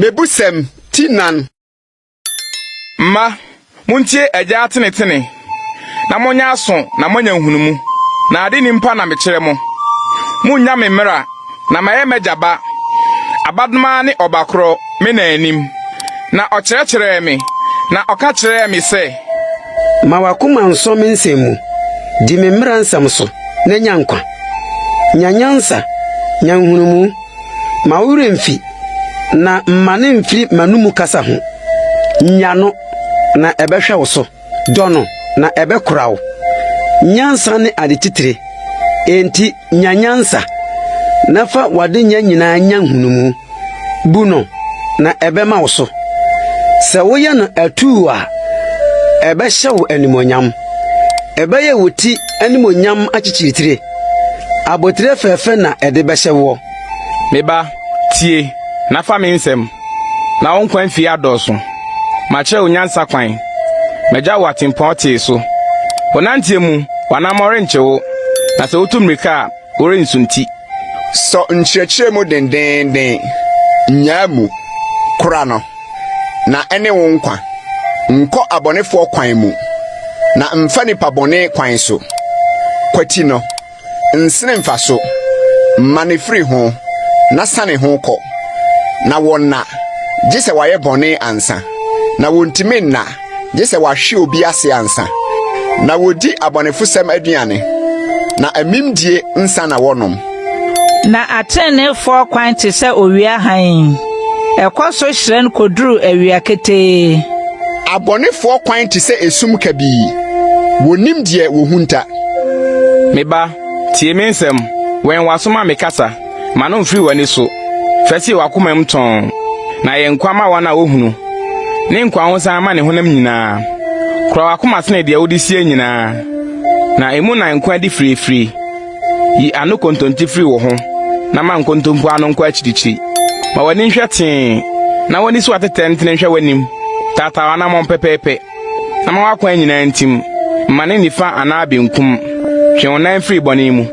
Mmebusɛm ti nan. Mma, muntie agya atenetene, na monyɛ aso na moanya nhunumu. Na ade nni mpa na mekyerɛ mo. Munnya me mmara, na mayɛ m'agya ba, abadomaa ne ɔba korɔ, me na anim. Na ɔkyerɛkyerɛɛ me, na ɔka kyerɛɛ me sɛ. Ma w'akoma nsɔ me nsɛm mu, di me mmara nsɛm so, na nya nkwa. Nya nyansa, nya nhunumu, mma wo werɛ mfi, na mmane mfiri m'anomu kasa ho. Nya no, na ɛbɛhwɛ wo so. Dɔ no, na ɛbɛkora wo. Nyansa ne ade titire, enti nya nyansa, na fa w'adenya nyinaa nya nhunumu. Bu no, na ɛbɛma wo so. Sɛ woyɛ no atuu a, ɛbɛhyɛ wo animuonyam. Ɛbɛyɛ wo ti animuonyam akyekyeritire. Abotire fɛfɛ na ɛde bɛhyɛ woɔ. Me ba, tie, na fa me nsɛm, na wo nkwa mfie adɔɔso. Makyerɛ wo nyansa kwan, magya wo atempɔn tee so. Wo nanteɛ mu, w'anammɔn renkye wo, na sɛ wotu mmirika a, worensunti. Sɔ nkyerɛkyerɛ mu dendeenden, nnyaa mu, kora no, na ɛne wo nkwa. Nkɔ abɔnefoɔ kwan mu, na mfa nnipa bɔne kwan so. Kwati no. Nsene mfa so, mane firi ho, na sane ho kɔ. Na wɔnna, gye sɛ wɔayɛ bɔne ansa, na wontumi nna, gye sɛ wɔahwe obi ase ansa. Na wodi abɔnefosɛm aduane, na amimdie nsa na wɔnom. Na atreneefoɔ kwan te sɛ owia hann, ɛkɔ so hyerɛn koduru awia ketee. Abɔnefoɔ kwan te sɛ esum kabii, wonnim deɛ wohunta. Me ba, tie me nsɛm, wɛn w'aso ma me kasa, mma no mfiri w'ani so. Fa sie w'akoma mu tɔnn, na yɛ nkwa ma wɔn a wohunu, ne nkwahosan ma ne honam nyinaa. Kora w'akoma sene deɛ wode sie nyinaa, na emu na nkwa di firifiri. Yi ano kontonkye firi wo ho, na ma nkontompo ano nkɔ akyirikyiri. Ma w'ani nhwɛ tee, na w'ani so atetɛ ntene nhwɛ w'anim. Taataa w'anammɔn pɛpɛɛpɛ, na ma w'akwan nyinaa ntim. Mma ne nifa anaa benkum. Twe wo nan firi bɔne mu.